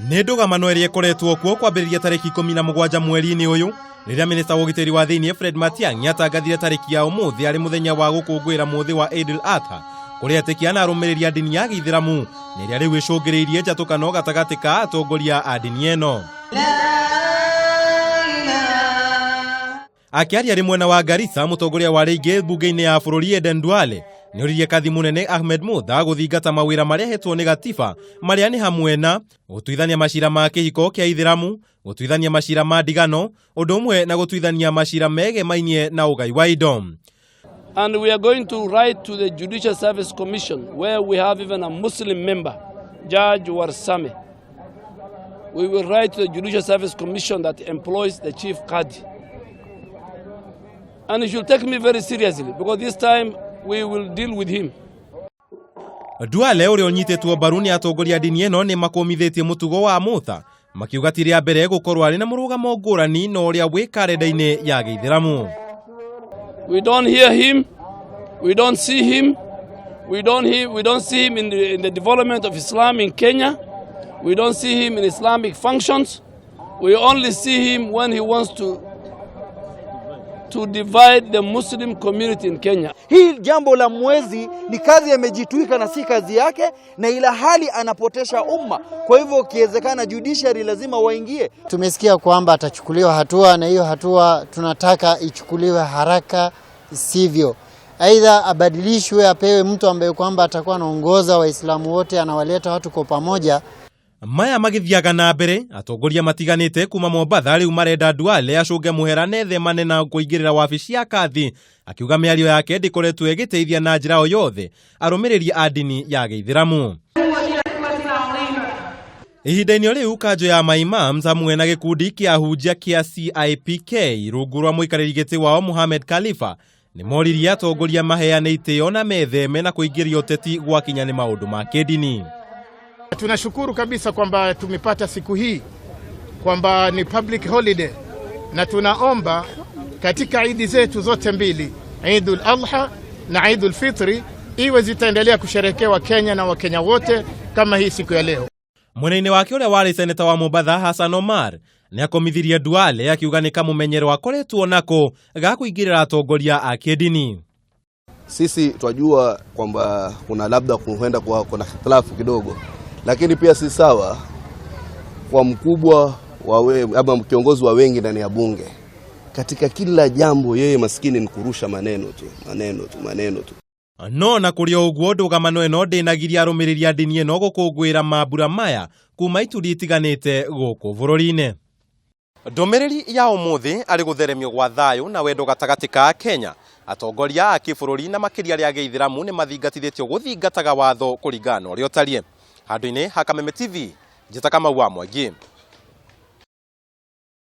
Nĩ ndũgamano ĩrĩa ĩkoretwo kuo kwambĩrĩria tarĩki 17 mweri-inĩ ũyũ, rĩrĩa minista wa ũgitĩri wa thĩinĩ Fred Matiang'i atangathire tarĩki ya ũmũthĩ arĩ mũthenya wa gũkũngũĩra mũthĩ wa Eid al-Adha kũrĩ etĩkia na arũmĩrĩri a ndini ya gĩithĩramu, na ĩrĩa rĩu ĩcũngĩrĩirie njatũkano gatagatĩ ka atongoria a ndini ĩno. Akĩaria arĩ mwena wa Garissa, mũtongoria wa rĩingĩ mbunge-inĩ ya bũrũri Eden Duale nĩoririe kathi mũnene Ahmed Mutha gũthingata mawĩra marĩa ahetwo nĩ gatiba, marĩa nĩ hamwe na gũtuithania macira ma kĩhiko kĩa ithĩramu, gũtuithania macira ma ndigano, ũndũ ũmwe na gũtuithania macira megemainie na ũgai wa indo. And we are going to write to the Judicial Service Commission, where we have even a Muslim member, Judge Warsame. We will write to the Judicial Service Commission that employs the Chief Qadi. And he should take me very seriously, because this time we will deal with him. Duale ũrĩa ũnyitĩtwo mbaru nĩ atongoria a ndini ĩno nĩ makũmithĩtie mũtugo wa Mutha, makiuga ti rĩa mbere gũkorwo arĩ na mũrũgamo ngũrani na ũrĩa wĩ karenda-inĩ ya gĩithĩramu. We don't hear him, we don't see him, we don't see him in the development of Islam in Kenya, we don't see him in Islamic functions. We only see him when he wants to divide the Muslim community in Kenya. Hii jambo la mwezi ni kazi amejitwika na si kazi yake, na ila hali anapotesha umma. Kwa hivyo ikiwezekana, judiciary lazima waingie. Tumesikia kwamba atachukuliwa hatua, na hiyo hatua tunataka ichukuliwe haraka, sivyo aidha abadilishwe, apewe mtu ambaye kwamba atakuwa anaongoza Waislamu wote, anawaleta watu kwa pamoja. Maya magĩthiaga na mbere, atongoria matiganĩte kuma Mombatha rĩu marenda Duale acũnge mũhera nethemane na kũingĩrĩra wabici ya kathi, akiuga mĩario yake ndĩkoretwo ĩgĩteithia na njĩra o yothe arũmĩrĩri a ndini ya gĩithĩramu. Ihinda-inĩ o rĩu, kanjũ ya maimams hamwe na gĩkundi kĩa ahunjia kĩa CIPK rungu rwa mũikarĩri gĩtĩ wao Mohamed Khalifa nĩ moririe atongoria maheane itĩo na metheme na kũingĩria ũteti gwakinya nĩ maũndũ ma kĩndini. Tunashukuru kabisa kwamba tumepata siku hii kwamba ni public holiday, na tunaomba katika idi zetu zote mbili, Idul Adha na Idul Fitri, iwe zitaendelea kusherekewa Kenya na Wakenya wote kama hii siku ya leo. Mwena-inĩ wake, ũrĩa warĩ seneta wa Mombatha Hassan Omar nĩ akomithirie Duale, akiuga nĩ kamũmenyero akoretwo nako ga kũingĩrĩra atongoria a kĩndini. Sisi twajua kwamba kuna labda huenda kwa kuna hitilafu kidogo, lakini pia si sawa kwa mkubwa wa we, ama kiongozi wa wengi ndani ya bunge katika kila jambo, yeye maskini ni kurusha maneno tu, maneno tu, maneno tu. No na kũrĩ o ũguo, ndũgamano ĩno ndĩnagiria arũmĩrĩri a ndini ĩno gũkũngũĩra mambura maya kuma ituri itiganĩte gũkũ bũrũri-inĩ. Ndũmĩrĩri ya ũmũthĩ arĩ gũtheremio gwa thayũ na wendo gatagatĩ ka Kenya. Atongoria a kĩbũrũri na makĩria arĩa a gĩithĩramu nĩ mathingatithĩtio gũthingataga watho kũringana na ũrĩa ũtariĩ. Handũ-inĩ ha Kameme TV, njĩta Kamau wa Mwangi.